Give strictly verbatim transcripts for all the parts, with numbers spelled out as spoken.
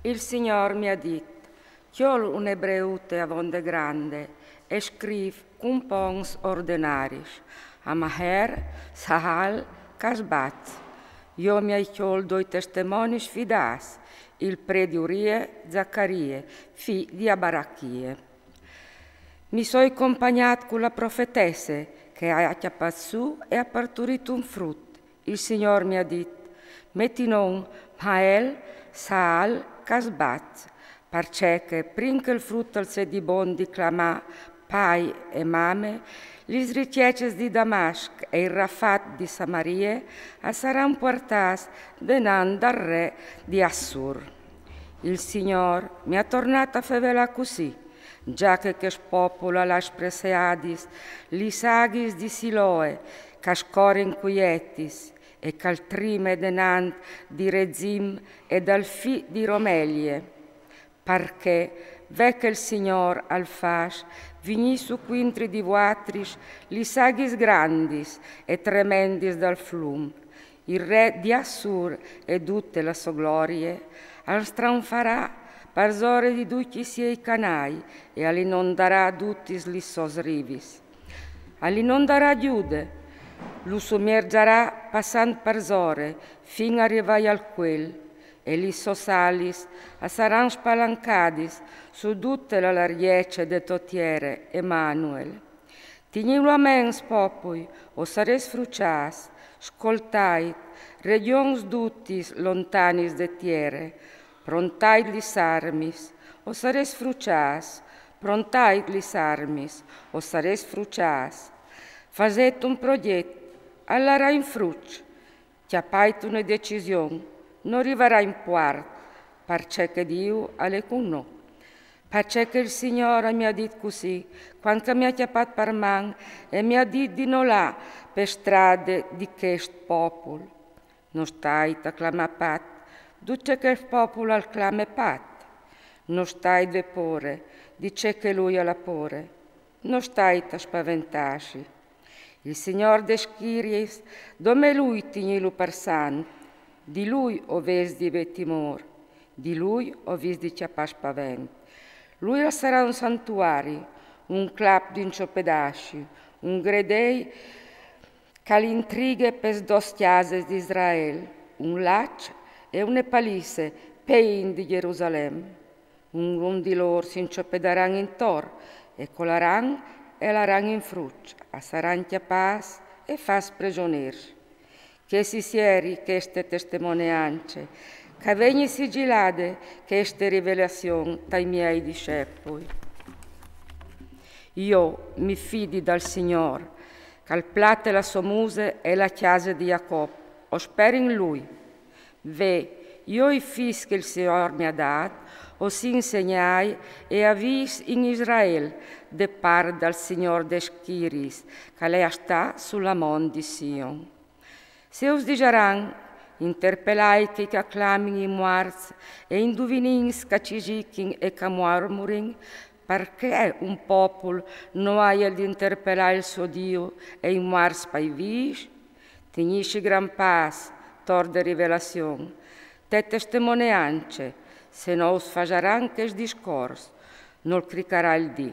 Il Signôr mi à dit: Cjol une breute avonde grande e scrif cun ponts ordenaris a Maher, Sahal, Casbat. Jo mi ai cjol doi testemonis fidâts, il predi Urie, Zacarie, fi di Abarachie. Mi soi compagnât cu la profetesse che e à cjapât sù e à parturît un frut. Il Signôr mi à dit: Meti non Maher, Sahal, Casbat, parcè che prin che il frut al sedi bon di clamâ pai e mame, lis ricjecis di Damasc e il rafat di Samarie a saran puartâts denant dal re di Assur. Il Signôr mi à tornât a fevelâ cussì: Za che chest popul al à spreseadis lis aghis di Siloe, ch'a scorin cuietis e ch'al trime denant di Rezin e dal fi di Romelie. Parcè, ve che il Signôr al fâs vignî sù cuintri di vuatris lis aghis grandis e tremendis dal flum, il re di Assur e dute la sô glorie al stranfarà parsore di ducj i siei canâi e al inondarà dutis lis sôs rivis. Al inondarà Gjude, lu sumierzarà passant parsore fin a rivâi al cuel, e lis sôs alis a saran spalancadis su dute la largjece de tô tiere, Emanuel. Tignîlu a ments, popui, o sarês fruçâts, scoltait, regjons dutis lontanis de tiere, prontait lis armis, o sarês fruçâts, prontait lis armis, o sarês fruçâts. Fasêt un progjet, al larà in fruç, cjapait une decision, no rivarà in puart, parcè che Diu al è cun nô. Parcè che il Signôr mi à dit cussì, cuant ch'a mi à cjapât par man e mi à dit di no lâ pe strade di chest popul. No stait a clamâ Pat, dut ce che il popul al clame Pat. No stait vê pôre di ce che lui al à pôre. No stait a spaventâsi. Il Signôr des schiriis, dome lui tignîlu par sant, di lui o vês di vê timôr, di lui o vês di cjapâ spavent. Lui al sarà un santuari, un clap di inçopedâsi, un gredei ch'al intrighe pes dôs cjases di Israel, un laç e une palisse pe int di Gjerusalem. Un grum di lôr s'inçopadaran intor e colaran e laran in fruç, a saran cjapâts e fats presonêrs. Che si sieri cheste testemoneance, ch'a vegni sigilade cheste rivelazion tai miei discepui. Jo mi fidi dal Signôr, ch'al plate la sô muse e la cjase di Jacop, o speri in lui. Ve, jo i fis che il Signôr mi à dât, o sin segnâi e avîs in Israel, de part dal Signôr des schiriis, ch'al è a stâ su la mont di Sion. Se us disaran: interpelait chei ch'a clamin i muarts e induvinins ch'a cjisichin e ch'a muarmurin, parcè un popul no aial di interpelâ il so Diu e i muarts pai vîfs? Tignìsi gran pâs, tor de rivelazion, te testemoneance, se no us fasaran chest discors, nol cricarà il dì.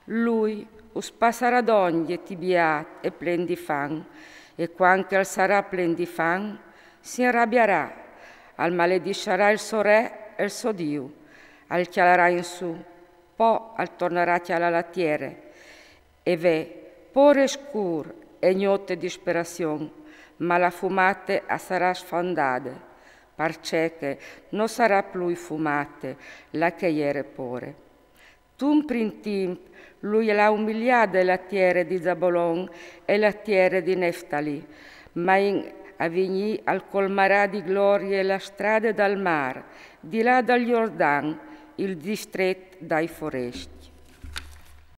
Lui us passarà dongje tibiât e plen di fam, e cuant che al sarà plen di fam, si inrabiarà, al maledissarà il so re e il so Diu, al cjalarà in sù, po al tornarà a cjalâ la tiere. E ve, pôre e scûr e gnot e disperazion, ma la fumate a sarà sfondade, parcè che no sarà plui fumate la che e jere pôre. Tun prin timp lui al à umiliade la tiere di Zabolon e la tiere di Neftali, ma in a vignî al colmarà di glorie la strade dal mâr, di là dal Jordan, il distret dai forescj.